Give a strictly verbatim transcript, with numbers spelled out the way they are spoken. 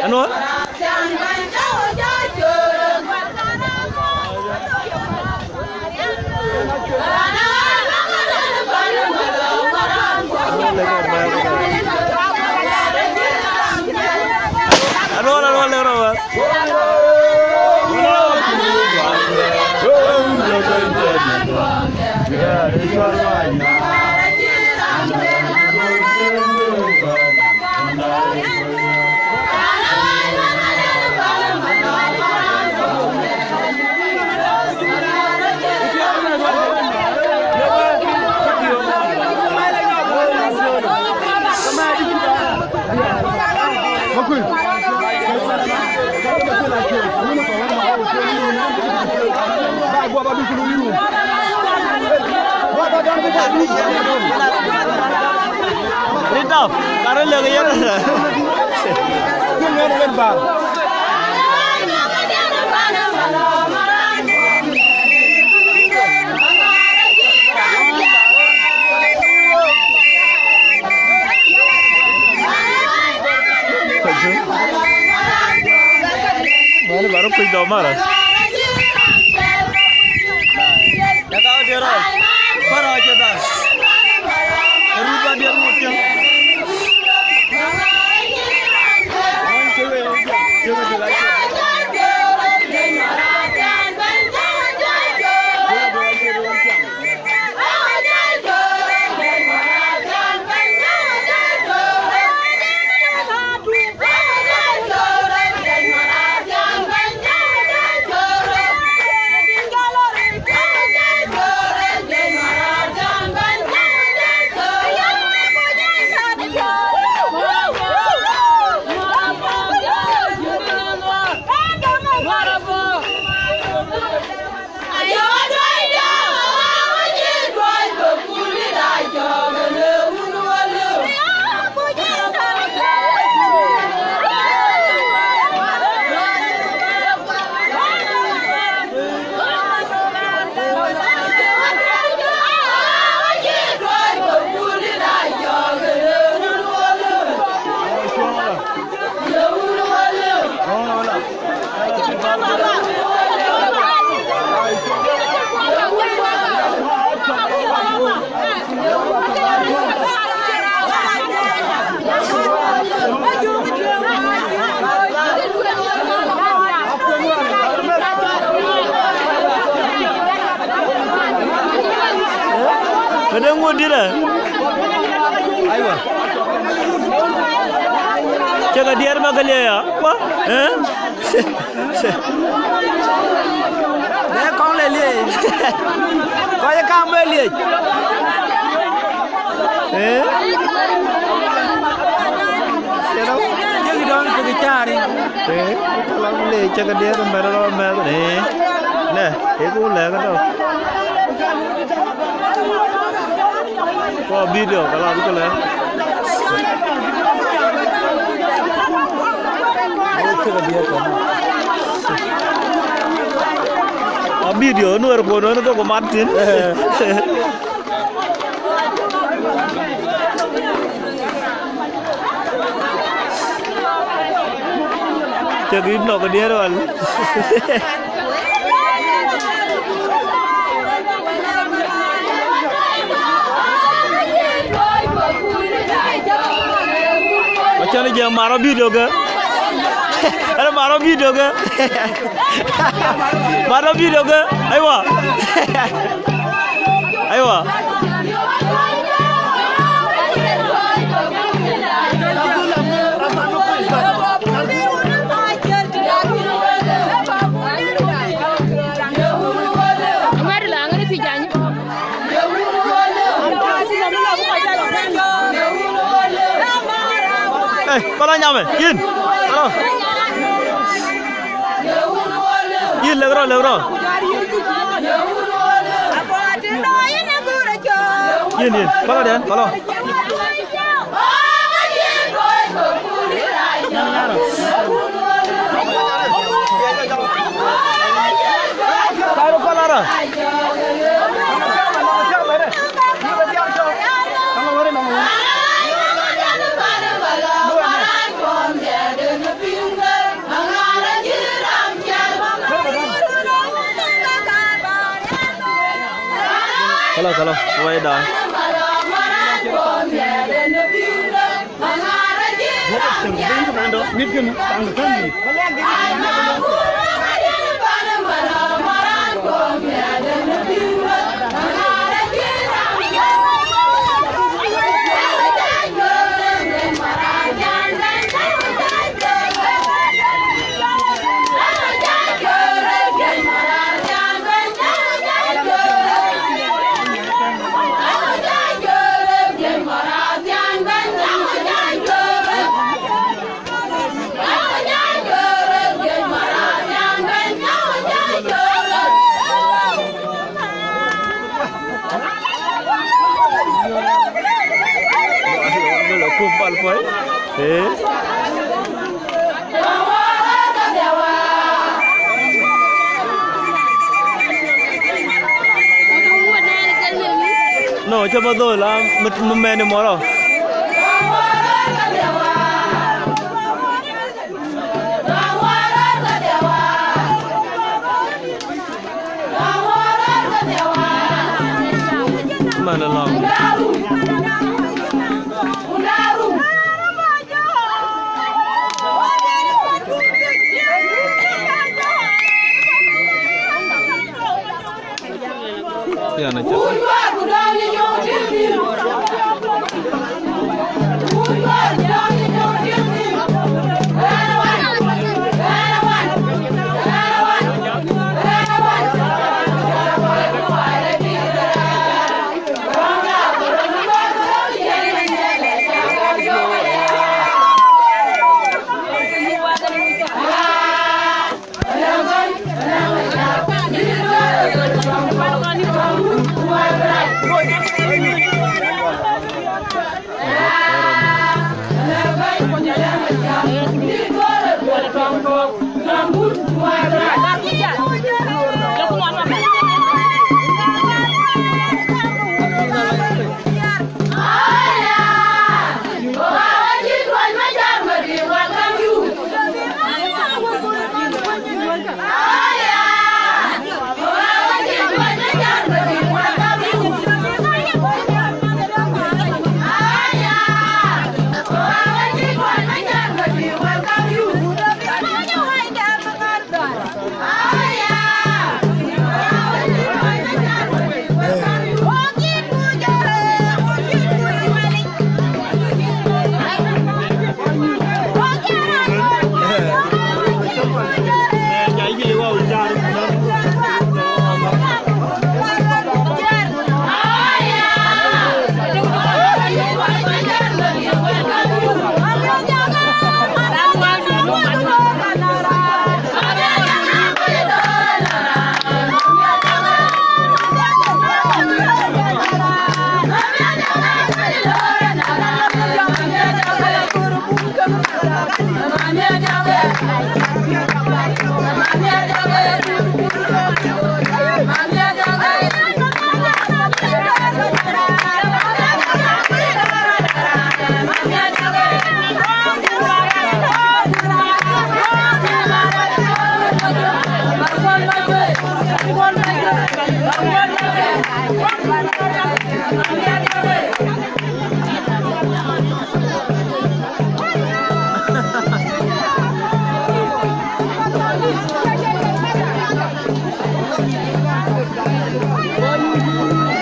Anu? Anu, anu, anu, anu. Ritap, karë lëk yen. Mani baru kuc dɔ mara. Këdë ŋuɔ̈t dït ë? Aywa. Cä ke diɛɛr bä ke liɛɛc ya. Wa? Ë? Bɛ kɔŋ le liec. Kɔc ë kaŋ bɛ liec. Ë? Cïn dɔm cï kë cääri. Ë? Kalam le cä ke diɛɛr mɛt rɔ mɛth. Ë? Nɛ, ë ku lɛ̈k ë tɔ̈. Kɔ video, kalam ku lɛ̈k. A video nuɛɛr kuɔn ɣɔn thok mat thïn. Cä kï nɔk diɛɛr ɣɔn. Macän jɛ marɔ video ke. Ɛn marɔ video ke. Marɔ video ke. Aywa. Aywa. Ë, kɔlɔ nyamɛ, yïn. Kɔlɔ. Yïn lek rɔ, lek rɔ. Yïn, yïn. Kɔlɔ dɛn, kɔlɔ. Kɔlɔ, kɔlɔ rɔ. Kalo, wai da. No, cä bä dhol, a, mɛn ë mɔrɔ. Man along. Yan aca.